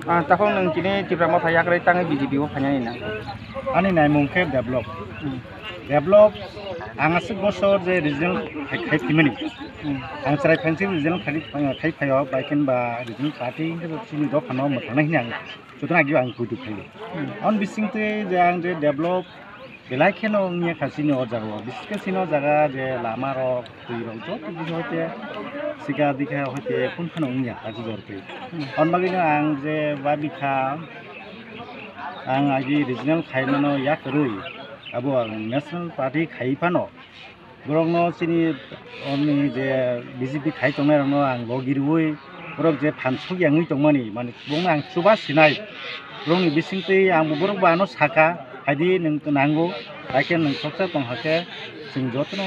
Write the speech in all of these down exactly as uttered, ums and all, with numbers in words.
Ah, takhuk nwng tini Tipra Motha yakarwi tangwi B J P o phainani na? Ani naimung khe develop. Hmm. Develop, ang aswk bosor je regional khai, khai phimani. Hmm. Ang chwrai phainsi regional khai, khai phaio, bai khe ba regional party hinkhe chini dophano mwthangnai hwnwi ang jotono agi ang kuitu phaio. Hmm. Aboni bisingtwi je ang je develop belai kheno wngya kha chini o jaga o, bises khe chini o jaga je lama rok, twi rok joto kisa hoite sika dikha hoite kun phano wngya kaisa jor twi. Hmm. Aboni bagwino ang je babikha, ang agi regional khai mano yakarwi, abo ang national party khai phano, borokno chini oni je B J P khai tongnai rokno ang logi rwui, borok je phan sokya wngwi tongmani, mani bongno ang chuba sinai, borokni bisingtwi ang bo borok bo ano saka, haidi nwng nango, haikhe nwng khoroksa tong hakhe chwng jotono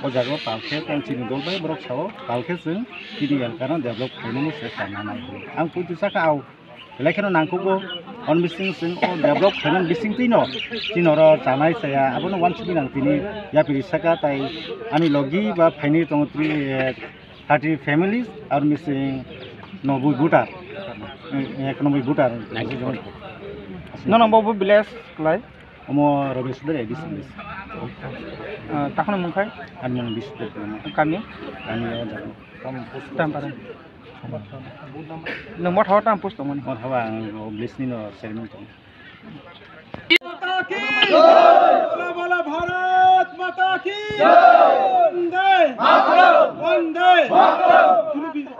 o jaga o pal khe tang chini dol bai borok sao, pal khe chwng chini elkano develop khainani se sananai. Ang poito saka au. Belai kheno nangkukgo, on bising sing o develop khaimani bisingtwino chini oro chanai chaya, abono uansukgwi nang tini yapri saka tai ani logi ba phaini tongo twi, eh, thirty families, ar mising noboi voter, eh, ekanoboi voter. Nono bobo village klai? Omo Robeswar A D C village. Ah, takhno mungkhai? Ani mung Biswar Debbarma. Kami? Kami o jaga. Tampara. Nwng motha o tam post tongmani? Motha o ang o village ni no chairman tong. माता की जय। बोला बोला भारत माता की जय। वंदे मातरम। वंदे Mataram.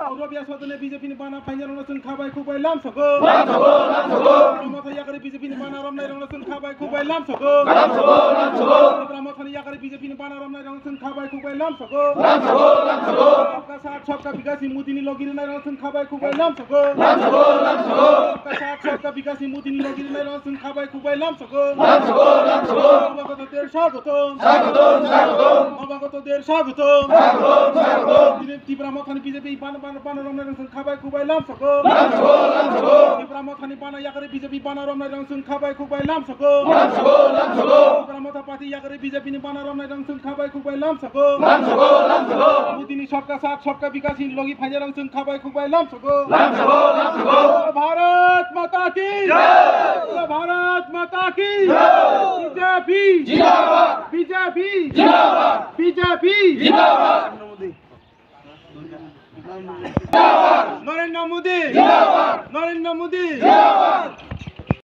Oro biya sodone B J P ni bana phainai rokno chwng khabai khukbai lamsogo. Lamsogo, lamsogo. Oro motha yakarwi B J P ni bana romnai rokno chwng khabai khukbai lamsogo. Lamsogo, lamsogo. Oro mothani yakarwi B J P ni bana romnai rokno chwng khabai khukbai lamsogo. Lamsogo, lamsogo. Sabka saath, sabka vikas ni Modi ni logi rwnai rokno chwng khabai khukbai lamsogo. Lamsogo, lamsogo. Sabka saath, sabka vikas ni Modi ni logi rwnai rokno chwng khabai khukbai lamsogo. Lamsogo, lamsogo. Nabagatoder swagotom. Swagotom, swagotom. Nabagatoder swagotom. Swagotom, swagotom. Tini Tipra mothani B J P bana, bana, bana romnai rokno chwng khabai khukbai lamsogo. Lamsogo, lamsogo. Tipra mothani bana yakarwi B J P bana romnai rokno chwng khabai khukbai lamsogo. Lamsogo, lamsogo. Tipra motha party yakarwi B J P ni bana romnai rokno chwng khabai khukbai lamsogo. Lamsogo, lamsogo. Modi ni sabka saath, sabka vikas ni logi phainai rokno chwng khabai khukbai lamsogo. Lamsogo, lamsogo. Bharat माता की जय। भारत माता की जय। B J P जिंदाबाद। B J P जिंदाबाद। B J P जिंदाबाद। नरेंद्र मोदी जिंदाबाद। नरेंद्र मोदी जिंदाबाद।